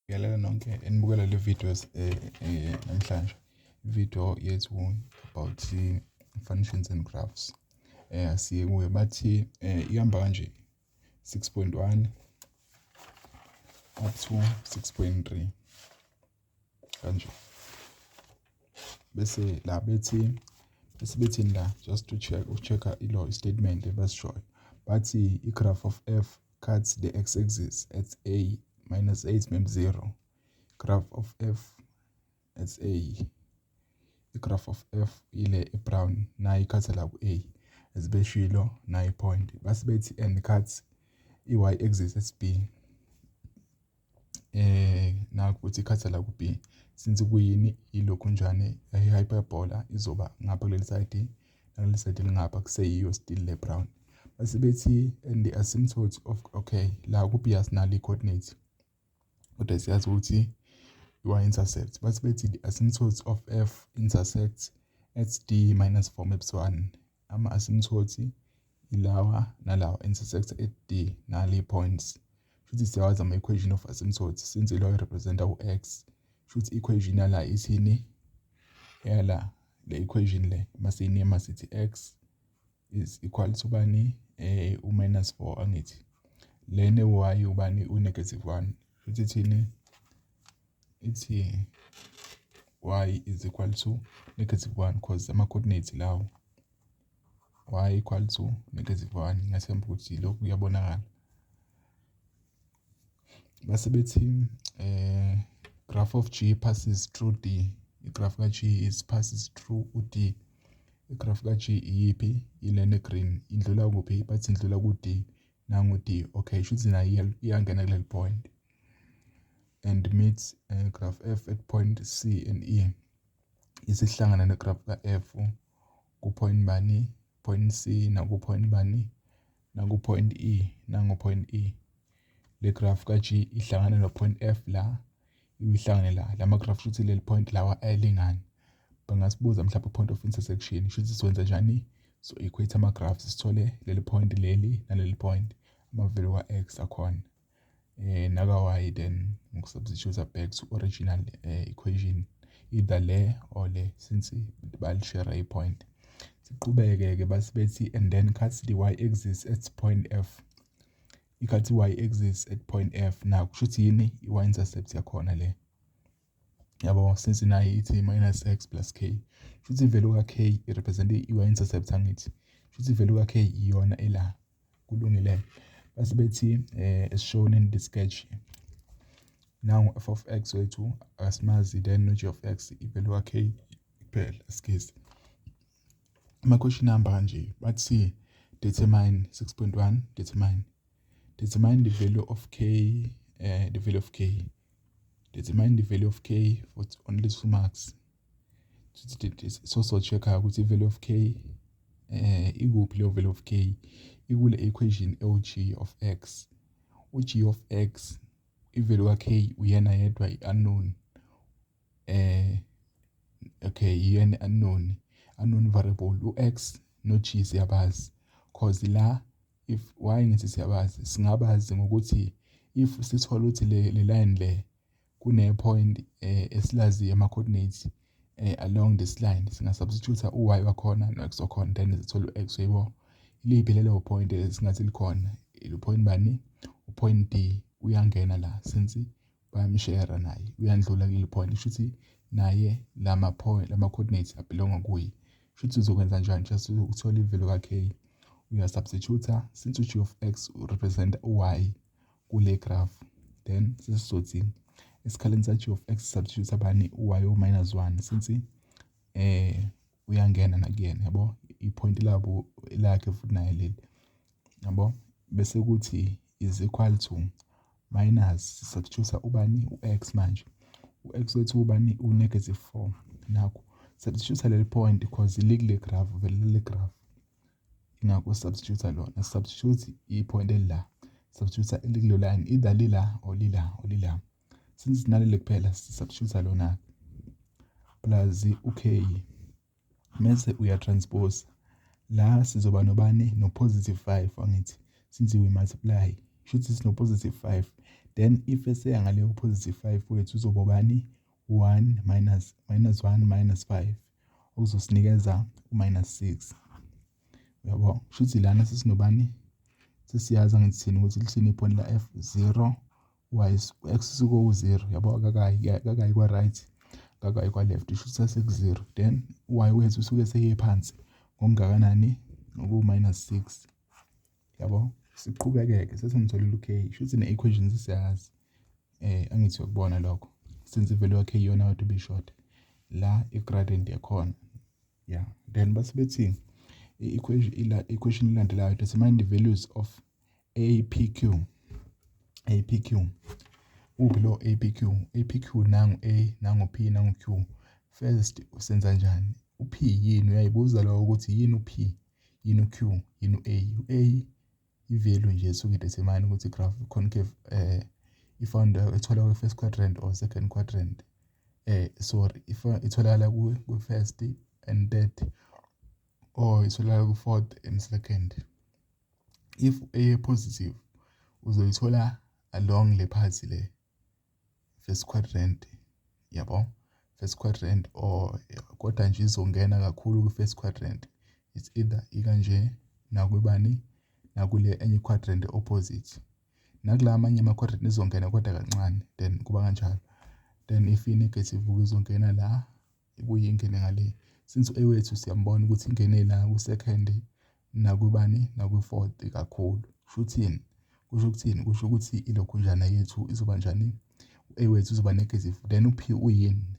Ngiyabingelela nonke enibukela le video namhlanje. Video yethu about functions and graphs. Siye kuyo, bathi ihamba kanje, 6.1 up to 6.3 kanje. Bese la bethi, bese bethini la? Just to check, uku-checka ilo statement ebasishoyo. Bathi i-graph of f cuts the x-axis at a minus 8 map 0. Graph of f at a, i-graph of f ile i-brown, nayo i-cutha la ku-a ezibeshilo, nayo i-point. Base bethi and cuts i-y axis at b. Nakho ukuthi i-cutha la ku-b, since kuyini ilokhu njani, i-hyperbola izoba ngapha kuleli side, nakuleli side elingapha kuseyiyo still le brown. Base bethi and the asymptote of, okay, la ku-b asinalo i-coordinate, kodwa siyazi ukuthi i-y-intercept. Base bethi the asymptote of f intersects at d minus 4 maps 1. Ama-asymptote ilawa nalawa intersect at d, nale points. Futhi siyawazi ama-equation of asymptote, since lo representa u-x. Futhi equation yala ithini? Yala le equation le masiyinema sithi x is equal to bani? U-minus 4, angithi? Lene y ubani? U-negative 1. Futhi ithini? Ithi y is equal to negative 1, because ama-coordinates lawo y equal to negative 1. Ngiyathemba ukuthi lokhu kuyabonakala. Base bethi graph of g passes through d. I-graph ka-g is passes through u-d. I-graph ka-g iyiphi? Ilena green. Indlula kuphi? Bathi indlula ku-d. Nangu d. Okay, shuthi nayo iyangena kuleli point. And meets graph F at point C and E. Isihlangana ne-graph ka-F ku-point bani? Point C, naku-point bani? Naku-point E, nangu-point E. Le graph ka-G ihlangana no-point F la, ihlangane la. Lama graph, shuthi leli point lawa ayalingana. Bangasibuza mhlawumbe point of intersection, shuthi sizokwenza njani? So equate ama-graphs, sithole leli point leli naleli point, ama-value ka-x akhona naka-y, then ngoku-substitute back to original equation, either le or le, since bali-share i-point. Siqhubeke-ke, base bethi and then cuts the y-axis at point F. I-cut i-y-axis at point F, nakho kusho ukuthi yini? I-y-intercept yakhona le, yabo, since nayo ithi minus x plus k. Shuthi i-value ka-k i-represent i-y-intercept, angithi? Shuthi i-value ka-k iyona ela. Kulungile. Base bethi as shown in the sketch. Now f of x wethu asimazi, then no g of x, i-value ka-k kuphela asikezi. Ama-question ahamba kanje, bathi determine 6.1, determine the value of k, the value of k, determine the value of k for only 2 marks. So check ukuthi i-value of k ikuphi. Leyo value of k ikule equation ewu-g of x. U-g of x, i-value ka-k uyena yedwa i-unknown. Okay, iyena unknown variable. U-x no-g siyabazi, cause la if why ngithi siyabazi, singabazi ngokuthi if sithola ukuthi le line le kune point esilaziyo ama coordinates along this line, singa-substitute u-y wakhona no-x wakhona, then sithole u-x, yebo. Iliphi lelo point esingathi likhona? Il-point bani? U-point D uyangena la, since bayam-share naye, uyandlula kuleli point. Kusho ukuthi naye lama point, lama coordinates a-belonga kuye. Kusho uzokwenza njani just ukuthola i-value ka-k? Uya-substitute, since u-g of x represent u-y kule graph, then sesizothi esikhaleni sa-g of x substitute abani? U-y u-minus 1, since uyangena nakuyena, yabo, i-point labo lakhe futhi naye leli, yabo. Bese kuthi is equal to minus, substitute ubani? U-x. Manje u-x wethu ubani? U-negative 4. Nakho substitute leli point because likule graph vele, leli graph, ingakho substitute lona. Substitute i-point elila, substitute elikulo line, either lila or lila or lila. Since sinaleli kuphela, substitute lona plus u-k, mase uya-transpose. La sizoba nobani? No positive 5, angithi? Since we multiply Shuthi sino-positive 5. Then if eseya ngale ku-positive 5 wethu uzoba ubani? 1 minus minus 1 minus 5, okuzosinikeza u-minus 6, uyabo. Shuthi lana sesinobani? Sesiyazi angithi thina ukuthi lithini i-point la f? 0, y, x usuke u-0, yabo. Akakayi kwa-right, akakayi kwa-left, shuthi saseku-0. Then y wethu usuke seye phansi ngokungakanani? Ngoku-minus 6, yabo. Siqhubekeke, sesingitholile u-k, shuthi ne-equation sesiyazi, angithi uyakubona lokho, since i-value yakhe iyona kade ibishoda la, i-gradient yakhona, yeah. Then base bethi i-equation ila, equation ilandelayo, determine the values of APQ. APQ uphi lo? APQ, APQ nangu A, nangu P, nangu Q. First usenza njani? U-P yini? Uyayibuza lo ukuthi yini u-P, yini u-Q, yini u-A. U-A i-value nje esuke i-determine ukuthi graph concave i-found, ethola kwi-first quadrant or second quadrant, sorry, itholakala ku-first and third or itholakala ku-fourth and second. If A positive, uzoyithola along le part le, first quadrant, yabo, first quadrant or kodwa nje izongena kakhulu ku-first quadrant. It's either ikanje nakwibani, nakule enye quadrant opposite, nakula amanye ama-quadrant izongena kodwa kancane. Then kuba kanjalo. Then if i-negative, izongena la, ibuye ingene ngale. Since u-A wethu siyambona ukuthi ingene la ku-second nakubani, nakwi-fourth kakhulu, kusho ukuthini? Kusho ukuthini? Kusho ukuthi ilokhunjana yethu izoba njani? U-A wethu uzoba negative. Then u-P uyini?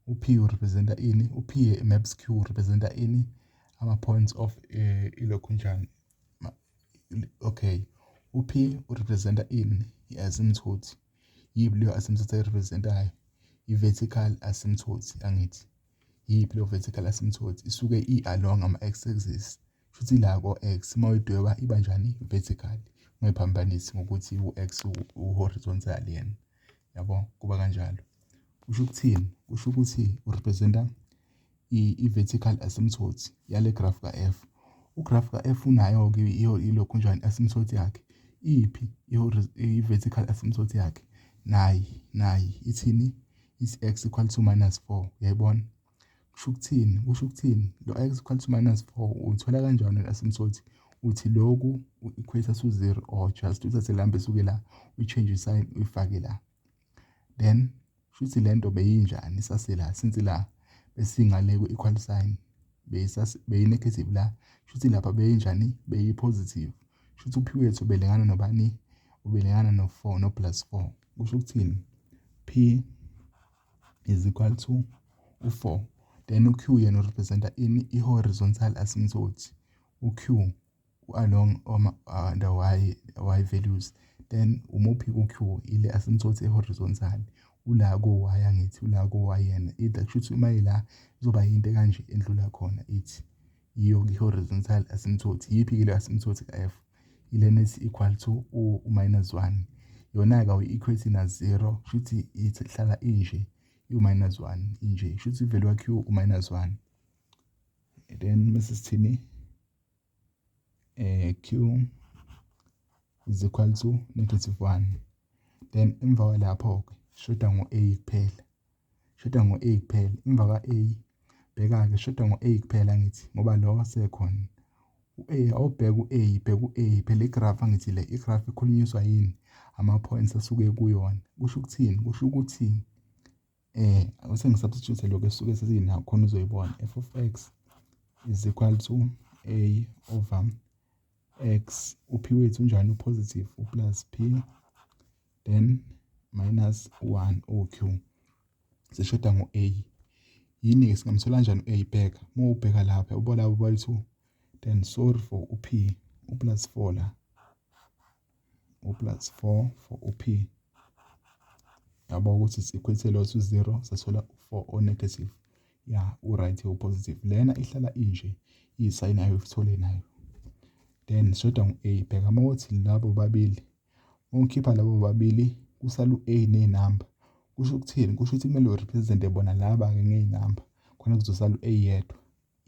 U-P urepresenta ini? U-P maps Q, representa ini? Ama-points of ilokhunjana. Okay, u-P urepresenta ini? I-asymptote. Yiphi leyo asymptote ayirepresentayo? I-vertical asymptote, angithi? Yiphi leyo vertical asymptote? Isuke i-along ama-x axis, futhi la ko-x uma uyidweba iba njani? Vertical. Ungayiphambanisi ngokuthi u-x u-horizontal yena, yabo. Kuba kanjalo. Kusho ukuthini? Kusho ukuthi urepresenta i-vertical asymptote yale graph ka-f. U-graph ka-f unayo-ke ilokhunjani, asymptote yakhe. Iphi i-vertical asymptote yakhe? Nayi, nayi. Ithini? Is x equal to minus 4, uyayibona? Kusho ukuthini? Kusho ukuthini lo x equal to minus 4? Uthola kanjani le-asymptote? Uthi lokhu u-equate to 0 or just uthathe lambe esuke la, uyi-change sign, uyifake la. Then shuthi lento beyinjani isase la? Since la besingale ku-equal sign, beyi-negative la, shuthi lapha beyinjani? Beyi-positive. Shuthi u-p wethu belingana nobani? Ubelingana no-4, no-plus 4. Kusho ukuthini? P is equal to u-4. Then u-q yena urepresenta ini? I-horizontal asymptote. U-q along the y values. Then umuphi u-q? Ile asymptote e-horizontal, ula ko-y, angithi ula ko-y yena? Either kusho uma ila izoba yinto kanje endlula khona, ithi iyo i-horizontal asymptote. Yiphi-ke le asymptote ka-f? Ilena ethi equal to u-minus 1. Yona-ke awuyi-equate na-0, kusho ukuthi ihlala inje, u-minus 1 inje. Kusho ukuthi i-value ka-q u-minus 1. Then mase sithini? Q is equal to negative 1. Then emva kwalapho-ke shoda ngo-a kuphela, shoda ngo-a kuphela. Emva kwa-a, bheka-ke, shoda ngo-a kuphela, ngithi ngoba lo sekhona u-a. Awubheka u-a, bheka u-a phela, i-graph, angithi le i-graph ikhulunyiswa yini? Ama-points asuke kuyona. Kusho ukuthini? Kusho ukuthi ase ngisubstitute lokho esuke sesinakho khona, uzoyibona. F of x is equal to a over x, u-p wethu unjani? U-positive, u-plus p, then minus 1 o-q. Sishoda ngo-a. Yini-ke, singamthola kanjani u-a? Bheka, uma ubheka lapha, ubona labo bayi-two. Then sorry, for u-p, u-plus 4 la, u-plus 4 for u-p, yabo, ukuthi si-equate lo to 0, sathola u-4 o-negative, ya, u-right u-positive. Lena ihlala inje, iyi-sign yayo uthole nayo. Then sishoda ngo-a. Bheka, uma uthi labo babili, uma ukhipha labo babili, kusala u-a nenamba. Kusho ukuthini? Kusho ukuthi kumele urepresente bona laba-ke ngey'namba khona kuzosala u-a yedwa.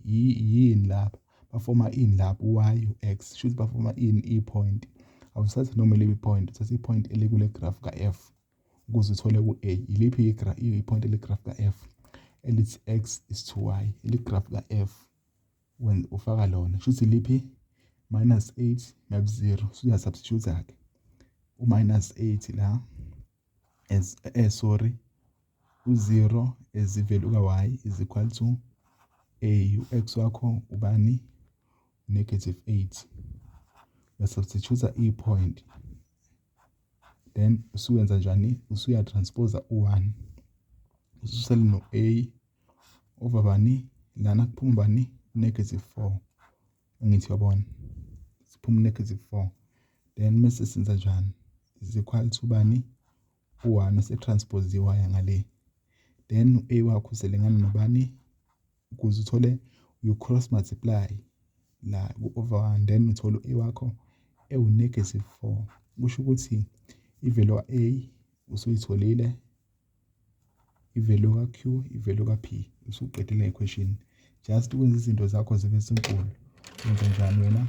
Yini lapha? Bafoma ini lapha? U-y, u-x. Shuthi bafoma ini? I-point. Awuthathi noma iliphi i-point, uthatha i-point elikule graph ka-f ukuze uthole ku-a. Iliphi i-point eligraph ka-f? Elithi x is to y, eligraph ka-f ufaka lona. Shuthi iliphi? Minus 8 map 0. So uyasubstitute-ke u-minus 8 la as sorry u-0 as i-value ka-y is equal to a, u-x wakho ubani? Negative 8. Uyasubstitute i-point, then usuwenza njani? Usuya-transpose u-1, ususele no-a over bani? Lana kuphuma bani? Negative 4. Angithi uyabona, siphuma negative 4. Then mase senza njani? Is equal to bani? U-1 use-transpose waya ngale. Then u-a wakho uselingana nobani? Ukuze uthole, you cross multiply la ku-over 1, then uthole u-a wakho ewu-negative 4. Kusho ukuthi i-value ka-a usuyitholile, i-value ka-q, i-value ka-p, usuqedile equation. Just ukwenza izinto zakho zibe simple, wenza njani wena?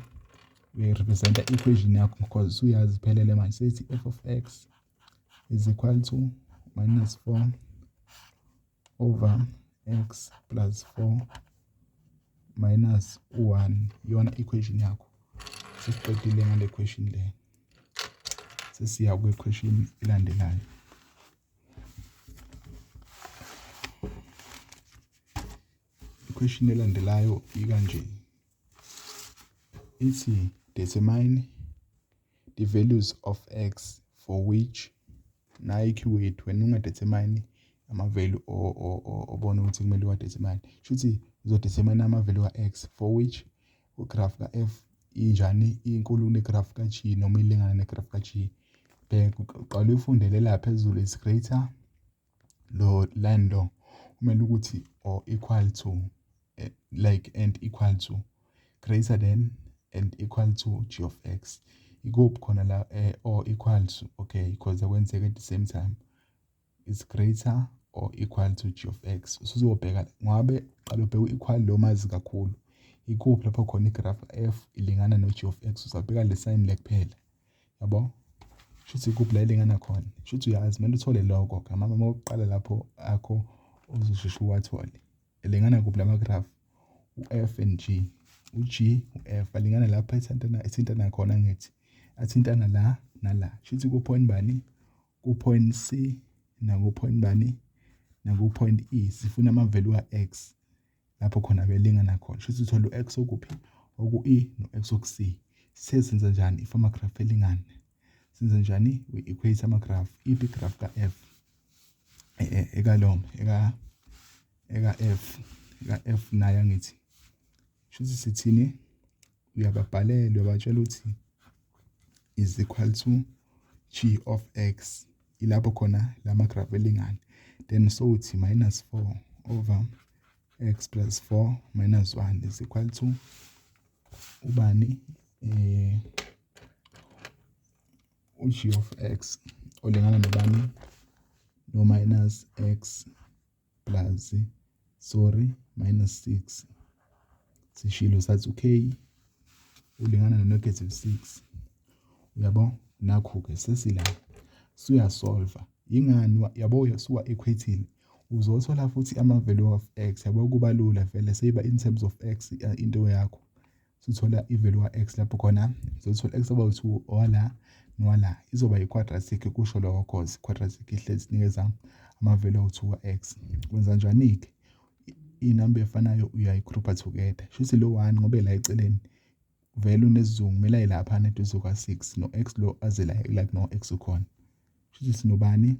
Uyayirepresenta equation yakho because usuyazi iphelele manje. Sethi f of x is equal to minus 4 over x plus 4 minus 1, iyona equation yakho. Sesiqedile ngale question le, sesiya kwi-question elandelayo. I-question elandelayo ikanje, ithi determine the values of x for which, nayi i-keyword, wena ungadetermine ama-value obona ukuthi kumele uwadetermine. Shuthi uzodetermine ama-value ka-x for which ugraph ka-f injani, inkulu kunegraph ka-g noma ilingana negraph ka-g. Bheka, uqale uyifundele la phezulu, is greater lo line lo kumele ukuthi or equal to, like and equal to, greater than and equal to g of x. Ikuphi khona la or equal to? Okay, because akwenzeka at the same time. Is greater or equal to g of x. Usuzobheka ngabe qala ubheke u-equal lo mazi kakhulu. Ikuphi lapho khona igraph f ilingana no g of x? Uzabheka le sign le kuphela. Yabo? Shuthi ikuphi la ilingana khona? Shuthi uyazi kumele uthole lokho. Ngamama okokuqala lapho akho uzosheshe uwathole. Elingana kuphi lama graph? U-f and g. U-g, u-f alingana lapho ethintana khona, ngithi athintana la nala. Shuthi ku point bani? Ku point C naku point bani? Naku point E. Sifuna ama value ka-x lapho khona belingana khona. Shuthi uthola u-x okuphi? Oku-E no-x oku-C. Sesenza njani if ama graph elingana? Senza njani? We equate ama graph. Iphi graph ka-f? Eka eka eka f, eka f nayo angithi. Shuthi sithini? Uyababhalela, uyabatshela ukuthi is equal to g of x, ilapho khona lama graph elingana. Then so uthi minus 4 over x plus 4 minus 1 is equal to ubani? U-g of x olingana nobani? No minus x plus, sorry, minus 6. Sishilo sathi u-k ulingana no negative 6. Uyabo, nakho-ke sesila, suyasolva. Ingani yabo suwa equating, uzothola futhi ama value of x. Yabo, kuba lula vele, seyiba in terms of x into yakho. Suthola i-value ka-x lapho khona, uzothola x about 2 owala nowala, izoba i-quadratic. Kusho lokho cause quadratic ihlezi sinikeza ama-value awu-2 ka-x. Wenza njani-ke? Inamba efanayo uyayigroupa together. Shuthi lo 1 ngoba la eceleni vele unesizungu, kumele aye laphana eduze kwa-6, no-x lo aze la like no x ukhona. Shuthi sinobani?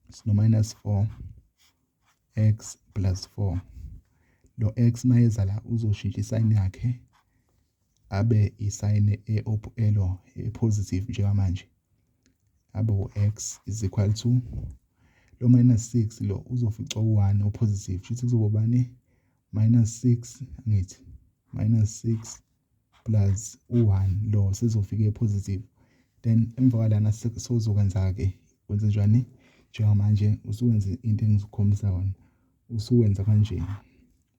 Sino minus 4 x plus 4. Lo x mayeza la uzoshintsha isayini yakhe abe isayini elo e-positive njengamanje, abe u-x is equal to lo minus 6 lo uzofica u-1 o-positive. Shuthi kuzoba bani? Minus 6, angithi minus 6 plus u-1 lo sezofika e-positive. Then emva kwalana sozokwenza-ke, wenze njani njengamanje? Usuwenze into engizokukhombisa yona, usuwenza kanje,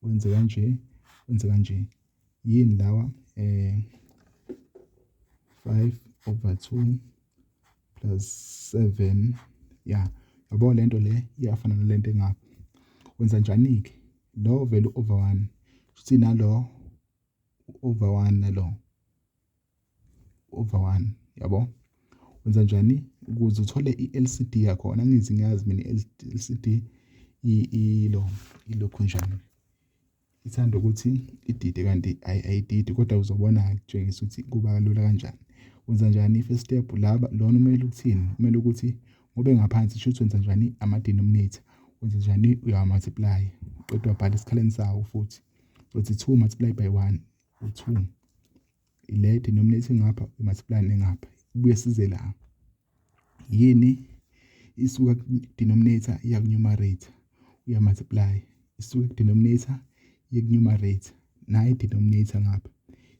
wenze kanje, wenze kanje. Yini lawa? 5 over 2 plus 7. Ya, yabo, lento le iyafana nalento engapha. Wenza njani ke? Lo vele over 1, futhi nalo over 1, nalo over 1, yabo. Wenza njani ukuze uthole i-LCD yakhona? Ngithi ngiyazi mina i-LCD ilo ilokhu njani, ithanda ukuthi idide, kanti ayididi, kodwa uzobona kutshengisa ukuthi kuba lula kanjani. Wenza njani? First step, laba lona umele ukuthini? Kumele ukuthi ngobe ngaphansi, shuthi wenza njani? Ama-denominator wenza njani? Uyawa-multiply, uqeda wabhala esikhaleni sawo futhi. Uthi 2 multiply by 1 u2, ile denominator ngapha i-multiply nengapha. Ibuye size la, yini? Isuka ku-denominator iya ku-numerator, uya-multiply. Isuka ku-denominator iye ku-numerator, nayi i-denominator ngapha,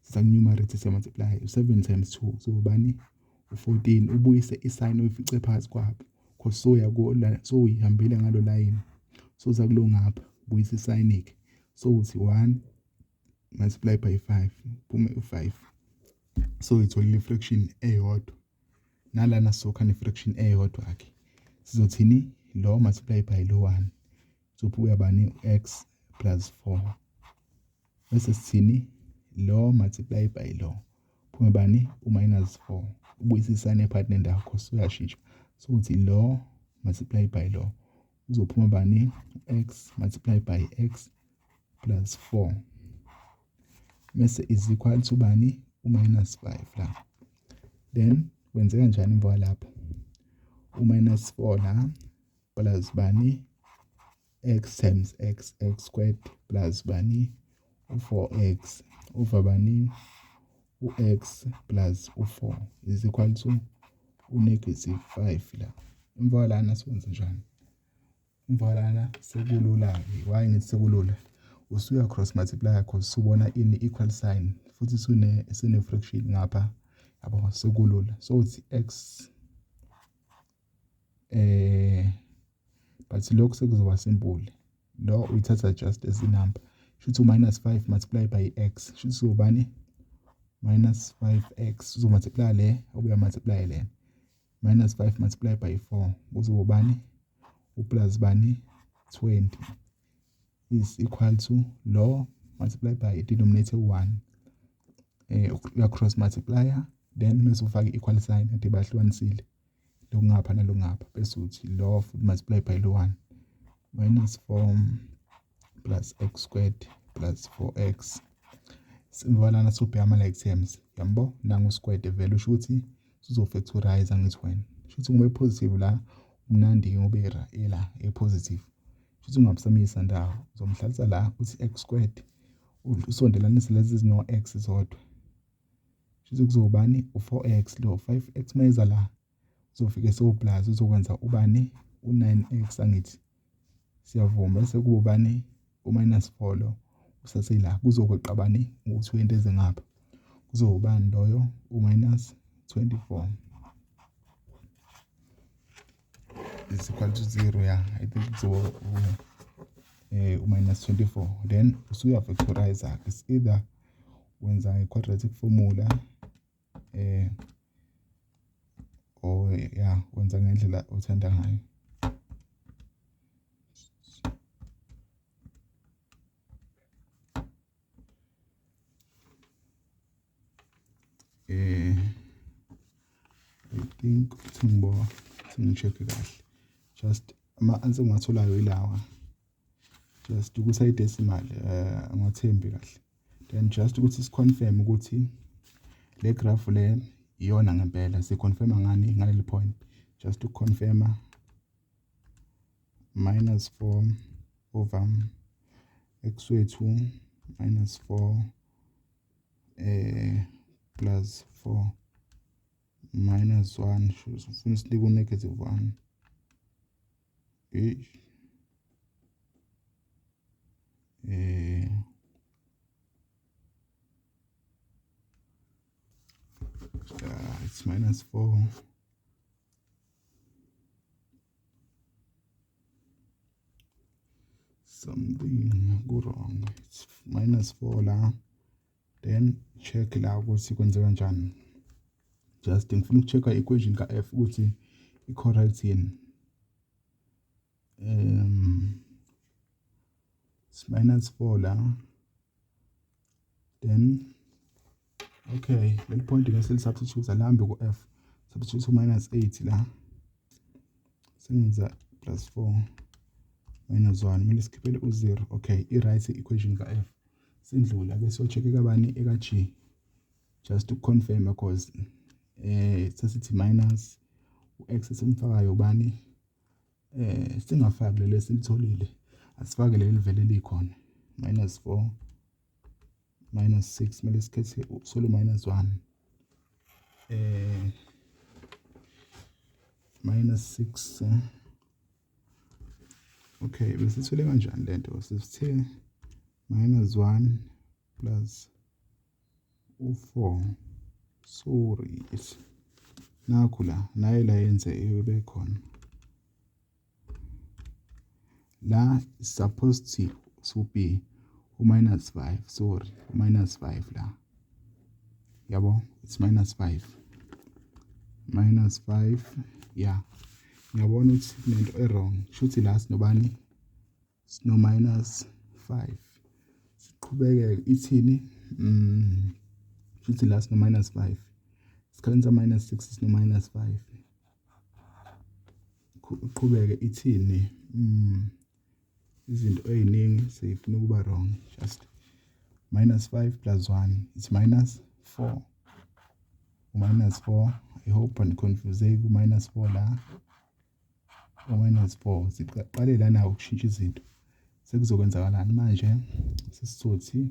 siza ku-numerator, siya-multiply. U-7 times 2 so ubani? U-14. Ubuyise i-sign oyifice phakathi kwabo, cause soya ku so uyihambile ngalo line, so uza kulo ngapha, buyisa i-sign ke. So uthi 1 multiply by 5, phume u5. So itholile i-fraction eyodwa. Nalana sokha ne-fraction eyodwa ke. Sizothini? Lo multiply by lo 1, uzobuya bani? X plus 4. Bese sithini? Lo multiply by lo, phume bani? U-minus 4. Ubuyise i-sign ephakathi nendawo, cause uyashintsha. So uthi lo multiply by lo, uzophuma bani? X multiply by x plus 4, bese is equal to bani? U-minus 5 la. Then wenze kanjani emva lapho? U-minus 4 la plus bani? X times x, x squared, plus bani? U-4x over bani? U-x plus u-4 is equal to u-negative 5 la. Emva lana siwenze njani? Emva lana sekulula-ke. Why ngithi sekulula? Usuya cross multiply, cause subona ini? Equal sign, futhi sine fraction ngapha, yabo, sekulula. So uthi x, but lokhu sekuzoba simple. Lo uyithatha just as i-number, shuthi u-minus 5 multiply by x, shuthi ubani? Minus 5x. Uzomultiply le, obuya multiply le. Minus 5 multiply by 4 kuzoba ubani? U-plus bani? 20 is equal to lo multiply by denominator 1. Uya cross multiplier, then mase ufake equal sign, ade bahlukanisile lokungapha nalongapha. Bese uthi lo futhi multiply by lo 1, minus 4 plus x squared plus 4x. Simvalana, sobheka ama-like terms, yambo. Nangu squared vele, usho ukuthi sizofactorize. Angithi wena shuthi ngoba positive la, umnandi ngoba ela e-positive, shuthi ungabusamisa ndawo, uzomhlalisa la, uthi x squared, usondelanise lezi ezino x zodwa. Shuthi kuzobani? U4x lo 5x mayeza la, uzofike sewu plus, uzokwenza ubani? U9x, angithi siyavuma? Bese kuba ubani? U-minus 4 lo usasela, kuzokweqa bani? U-20 eze ngapha, kuzobani loyo? U-minus 24 is equal to 0. Yeah, I think kuzoba u-minus 24. Then usuya factorize. It's either wenza i-quadratic formula, or yeah, wenza ngendlela othanda ngayo. I think ukuthi ngibo sengi-check kahle, just ama-answer engiwatholayo ilawa, just ukuthi ayi-decimal, angiwathembi kahle. Then just ukuthi siconfirm ukuthi le graph le iyona ngempela. Siconfirma ngani? Ngaleli point, just to confirm, minus 4 over x wethu minus 4 plus 4 minus 1, ufuna sinike u-negative 1. It's minus 4 something go wrong. It's minus 4 la. Then check la ukuthi kwenze kanjani. Just ngifuna uku-check-a equation ka-f ukuthi i-correct yini. It's minus 4 la. Then okay, leli point ngeke substitute, alihambe ku-f. Substitute minus 8 la, sengenza plus 4 minus 1, kumele sikhiphele u-0. Okay, i-right equation ka-f. Sindlula ke siyo-check kabani? Eka-g, just to confirm, because sesithi minus u-x esimfakayo ubani? Singafaki leli esilitholile, asifake leli vele likhona, minus 4 minus 6, kumele sikhethe solo minus 1, minus 6. Okay, besithole kanjani lento? Sisithe minus 1 plus u4. Sorry, nakhu la naye la yenze ibe khona la is supposed to be u-minus 5. Sorry, u-minus 5 la, yabo, it's minus 5, minus 5. Yeah, ngiyabona ukuthi kunento e-wrong. Shuthi la sinobani? Sino minus 5. Siqhubeke, ithini? Shuthi la sino minus 5, isikhaleni sa minus 6 sino minus 5. Uqhubeke, ithini? Izinto eziningi seyifuna ukuba wrong. Just minus 5 plus 1 is minus 4, minus 4. I hope aniconfuse ku minus 4 la, u-minus 4. Siqale lana ukushintsha izinto. Sekuzokwenzakalani manje? Sesizothi